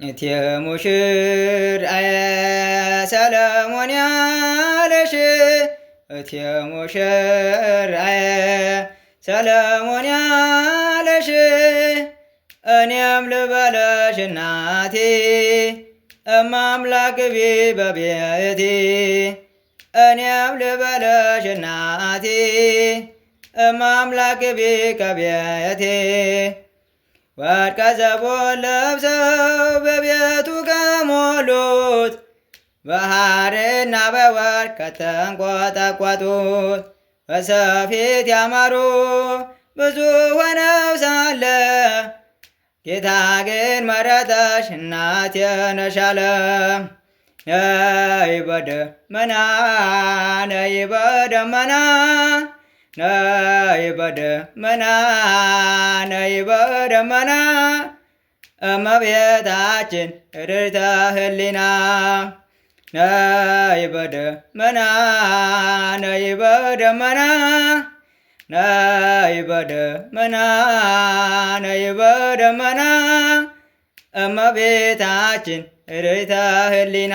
እቲ ሙሽራዬ ሰለሞን ያለሽ፣ እቲ ሙሽራዬ ሰለሞን ያለሽ፣ እኔም ልበለሽ እናቴ እመ አምላክ ግቢ በቤቴ። እኔም ልበለሽ እናቴ እመ አምላክ ግቢ ከቤቴ። ወርቀ ዘቦን ለብሰው በቤቱ ከሞሉት፣ በሐርና በወርቅ ከተንቆጠቆጡት፣ በሰው ፊት ያማሩ ብዙ ሆነው ሳለ፣ ጌታ ግን መረጠሽ እናቴ ነሽ አለ። ነይ በደመና፣ ነይ በደመና፣ ነይ በደመና፣ ነይ በደመና፣ እመቤታችን ርኅተ ሕሊና። ነይ በደመና፣ ነይ በደመና፣ ነይ በደመና፣ ነይ በደመና፣ እመቤታችን ርኅተ ሕሊና።